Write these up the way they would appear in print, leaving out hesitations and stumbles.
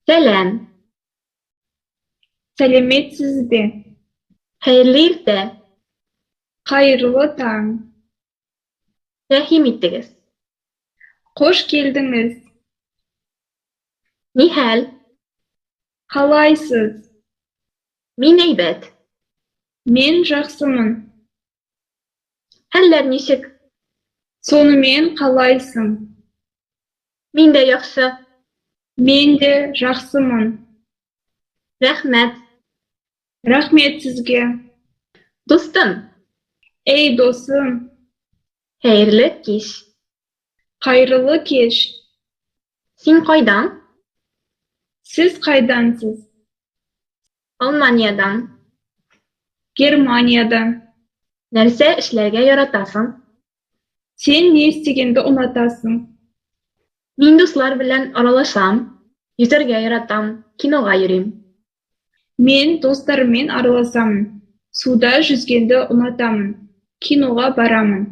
Сәлам. Сәлеметсіз бе? Хәерле иртә. Қайырлы таң. Рәхим итегез. Қош келдіңіз. Ни хәл? Қалайсыз? Мин әйбәт. Мен жақсымын. Хәлләр ничек? Сонымен қалайсың? Мин дә яхшы. Мен де жақсымын. Рәхмәт. Рахмет сізге. Дустым. Ей, досым. Хәерле кич. Қайырлы кеш. Син кайдан? Сіз қайдансыз? Алманиядән. Германиядан. Нәрсә эшләргә яратасың? Сен не істегенді ұнатасың? Мин дуслар белән аралашам, йөзәргә яратам, кинога йөрим. Мен достарыммен араласамын, суда жүзгенді ұнатамын, киноға барамын.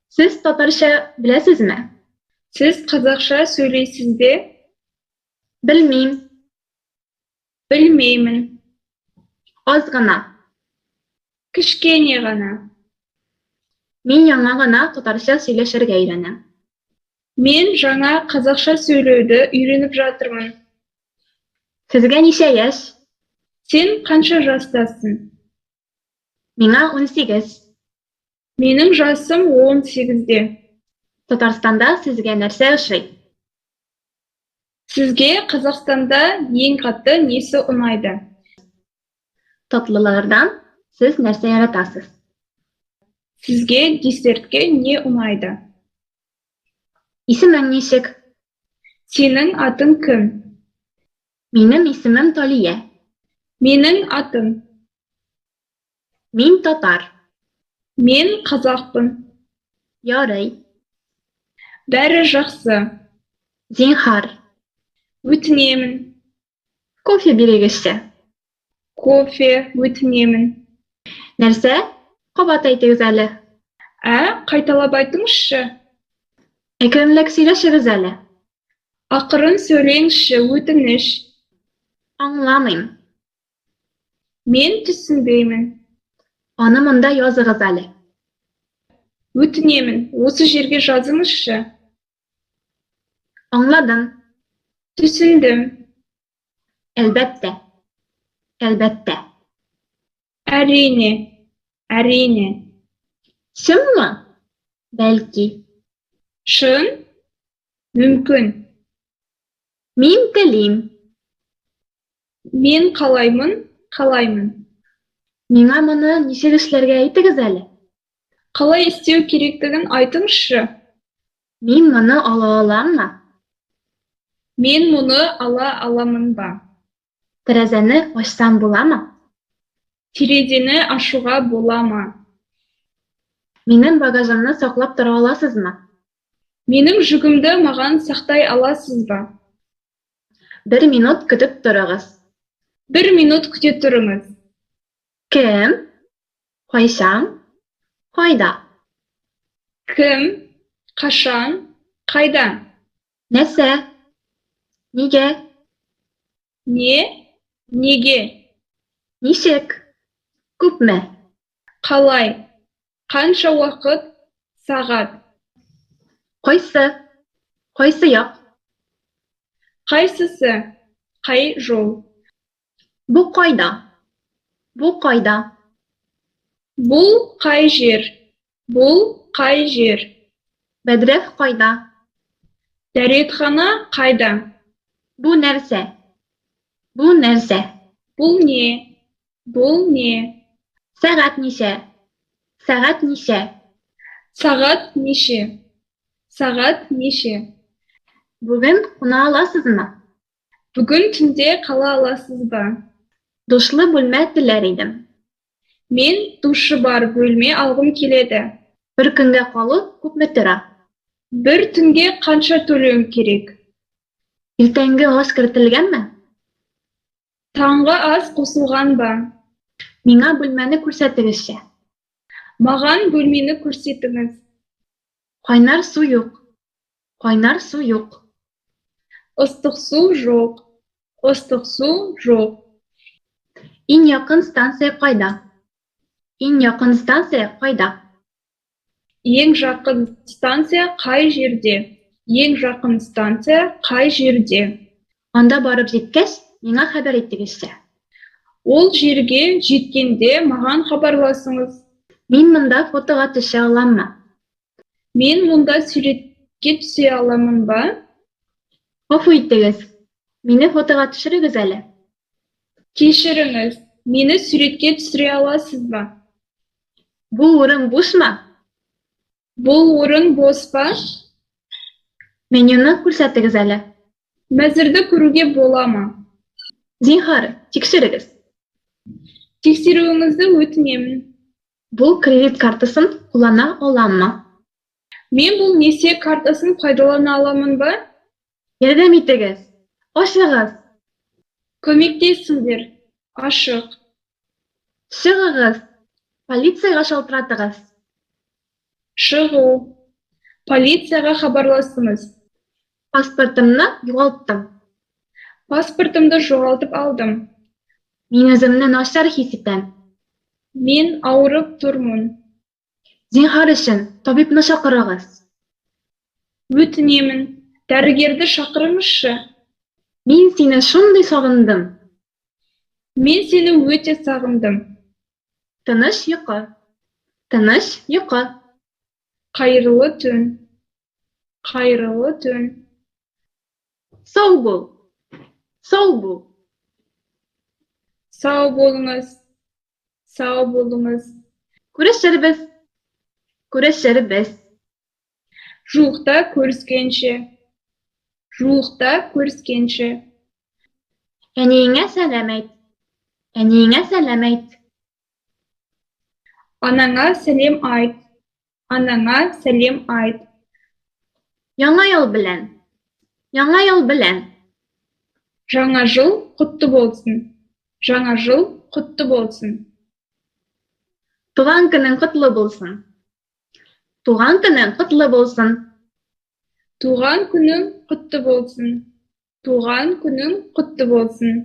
Сез татарча беләсезме? Сіз қазақша сөйлейсіз бе? Белмим. Білмеймін. Аз гына. Кішкене ғана. Мин яңа гына татарча сөйләшергә өйрәнәм. Мен жаңа қазақша сөйлеуді үйреніп жатырмын. Сезгә ничә яшь? Сен қанша жастасың? Миңа 18. Менің жасым 18-де. Татарстанда сезгә нәрсә ошый? Сізге Қазақстанда ең қатты несі ұнайды? Татлылардан сез нәрсә яратасыз? Сізге десертке не ұнайды? Исемең ничек? Сенің атың кім? Минем исемем Талия. Менің атым. Мин татар. Мен қазақпын. Ярый. Бәрі жақсы. Зинһар. Өтінемін. Кофе бирегезче. Кофе өтінемін. Нәрсә? Кабат әйтегез әле. Ә, қайталап айтыңызшы. Әкренләп сөйләшегез әле. Ақырын сөйлеңізші, өтініш. Аңламыйм. Мен түсінбеймін. Аны монда языгыз әле. Өтінемін, осы жерге жазыңызшы. Аңладым. Түсіндім. Әлбәттә. Әлбәттә. Әрине. Әрине. Чынмы? Бәлки. Шын? Мүмкін. Мин телим. Мен қалаймын, қалаймын. Миңа моны ничек эшләргә әйтегез әле. Қалай істеу керектігін айтыңызшы. Мин моны ала аламмы? Мен мұны ала аламын ба? Тәрәзәне ачсам буламы? Терезені ашуға бола ма? Минем багажымны саклап тора аласызмы? Менің жүгімді маған сақтай аласыз ба? Бер минут көтеп торыгыз. Бір минут күте тұрыңыз. Кем? Кайчан? Кайда? Кім? Қашан? Қайда? Нәрсә? Нигә? Не? Неге? Ничек? Күпме? Қалай? Қанша уақыт? Сағат. Кайсы? Кайсы як? Қайсысы? Қай жол? Бу кайда? Бу кайда? Бұл қай жер? Бұл қай жер? Бәдрәф кайда? Дәретхана қайда? Бу нәрсә? Бу нәрсә? Бұл не? Бұл не? Сәгать ничә? Сәгать ничә? Сағат неше? Сағат неше? Бүген куна аласызмы? Бүгін түнде қала аласыз ба? Душлы бүлмә теләр идем. Мен душы бар бөлме алғым келеді. Бер көнгә калу күпме тора? Бір түнге қанша төлеуім керек? Иртәнге аш кертелгәнме? Таңғы ас қосылған ба? Миңа бүлмәне күрсәтегезче. Маған бөлмені көрсетіңіз. Кайнар су юк. Кайнар су юк. Ыстық су жоқ. Ыстық су жоқ. Иң якын станция кайда? Иң якын станция кайда? Ең жақын станция қай жерде? Ең жақын станция қай жерде? Анда барып җиткәч, миңа хәбәр итегезче. Ол жерге жеткенде маған хабарласыңыз. Мин монда фотога төшә аламмы? Мен мұнда суретке түсе аламын ба? Гафу итегез, мине фотога төшерегез әле. Кешіріңіз, мені суретке түсіре аласыз ба? Бу урын бушмы? Бұл орын бос па? Менюны күрсәтегез әле. Мәзірді көруге бола ма? Зинһар, тикшерегез. Тексеруіңізді өтінемін. Бу кредит картасын куллана аламмы? Мен бұл несие картасын пайдалана аламын ба? Ярдәм итегез! Ачыгыз! Көмектесіңдер! Ашық! Чыгыгыз! Полициягә шалтыратыгыз! Шығу! Полицияға хабарласыңыз! Паспортымны югалттым. Паспортымды жоғалтып алдым. Мин үземне начар хис итәм. Мен ауырып тұрмын. Зинһар өчен, табибны чакырыгыз. Өтінемін, дәрігерді шақырыңызшы. Мин сине шундый сагындым! Мен сені өте сағындым. Тыныч йокы! Тыныч йокы! Қайырлы түн! Қайырлы түн! Сау бул! Сау бул! Сау болыңыз! Сау болыңыз! Күрешербез! Күрешербез! Жуықта көріскенше! Жуықта көріскенше! Әниеңә сәлам әйт! Әниеңә сәлам әйт! Анаңа сәлем айт! Анаңа сәлем айт! Яңа ел белән! Яңа ел белән! Жаңа жыл құтты болсын! Жаңа жыл құтты болсын! Туган көнең котлы булсын! Туган көнең котлы булсын! Туған күнің құтты болсын! Туған күнің құтты болсын!